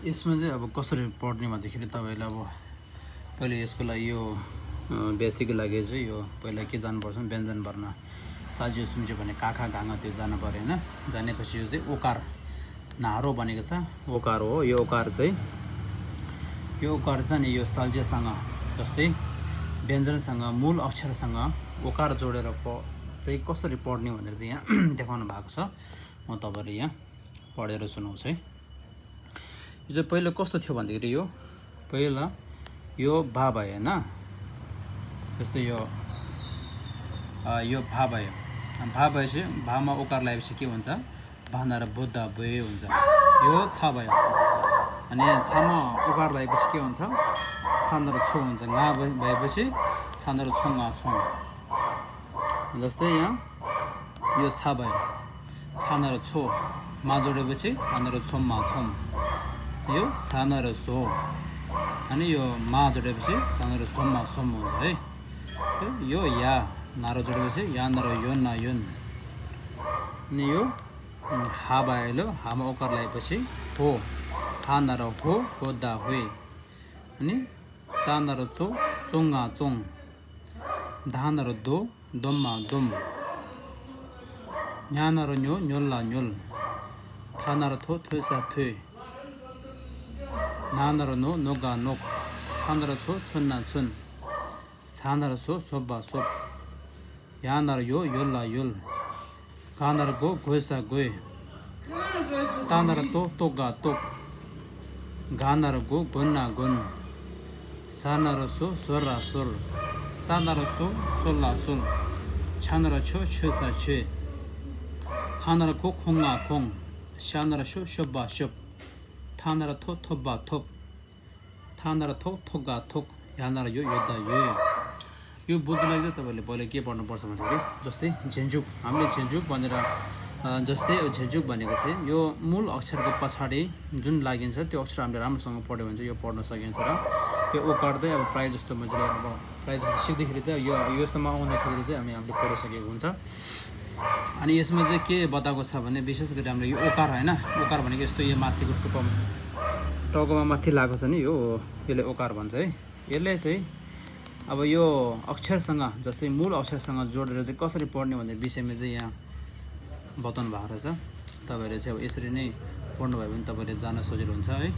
यसमा चाहिँ अब कसरी पढ्ने भन्दाखेरि तपाईले अब पहिले यसको लागि यो बेसिकको लागि चाहिँ यो पहिला के जान्नुपर्छ व्यञ्जन वर्ण साजियो सुम्जियो भने काखा गाङा त्यो जानु पर्यो हैन। जानेपछि यो चाहिँ ओकार नारो बनेको छ ओकार हो। यो ओकार चाहिँ नि यो साल्जेसँग जस्तै व्यञ्जनसँग मूल अक्षरसँग ओकार जोडेर चाहिँ कसरी पढ्ने भनेर चाहिँ यहाँ देखाउनु भएको छ। म तपाईहरुले यहाँ पढेर सुनाउँछु है। यो चाहिँ पहिला कस्तो थियो भन्दाखेरि यो पहिला यो भा भयो हैन। जस्तै यो भा भयो। भा भएपछि भामा ओकार लगाएपछि के हुन्छ भाना र बुद्ध भए हुन्छ। यो छ भयो। अनि छमा ओकार लगाएपछि के हुन्छ छान र छो हुन्छ। गा भएपछि छान र छोङा छोङ। जस्तै यहाँ यो छ भयो। छान र छो मा जोडेपछि छान र छोम मा छोम। यो सान र सो अनि यो मा जोडेपछि सान र सोम मा सोम हुन्छ है। यो या नारो जोडेपछि यान र योन ना योन। अनि यो हा भयो। हामा ओकार लगाएपछि हो हान र हो होदा होए। अनि चान र चो चोङा चोङ। धान र दो दोममा दोम। न्यान र न्यो न्योल्ला न्योल। थान र थो थोसा थोए। नान र नो नोगा नोक। छान र छो छुन्ना छुन। सान र सो सोबा सोप। यान र यो योल्ला योल। गान र गो गोसा गोए। तान र तो तोगा तोक। गान र गो गोन्ना गोन। सान र सो सोरा सोल। सान र सो सोल्ला सोल। छान र छो छुसा छे। खान र को खोङा खोङ। श्यान र शो शोबा शोप। थान र थो थोबा थोप। थान र थो थोगा थोक। यान र यो योद्धा यो। यो बुझ्नलाई चाहिँ तपाईले पहिले के पढ्नु पर्छ भन्दाखेरि जस्तै झेन्जुक हामीले झेन्जुक भनेर जस्तै झेन्जुक भनेको चाहिँ यो मूल अक्षरको पछाडी जुन लागिन्छ त्यो अक्षर हामीले राम्रोसँग पढ्यो भने चाहिँ यो पढ्न सकिन्छ। र यो ओकार चाहिँ अब प्राय जस्तो मान्छेले अब प्राय जस्तो सिक्दाखेरि चाहिँ योसम्म आउँदाखेरि चाहिँ हामीले पढिसकेको हुन्छ। अनि यसमा चाहिँ के बताएको छ भने विशेष गरी हामीले यो ओकार हैन ओकार भनेको यस्तो यो माथिको टाउकोमा माथि लागेको छ नि यो यसले ओकार भन्छ है। यसले चाहिँ अब यो अक्षरसँग जस्तै मूल अक्षरसँग जोडेर चाहिँ कसरी पढ्ने भन्ने विषयमा चाहिँ यहाँ बताउनु भएको रहेछ। तपाईहरुले चाहिँ अब यसरी नै पढ्नु भयो भने तपाईले जान्न सजिलो हुन्छ है।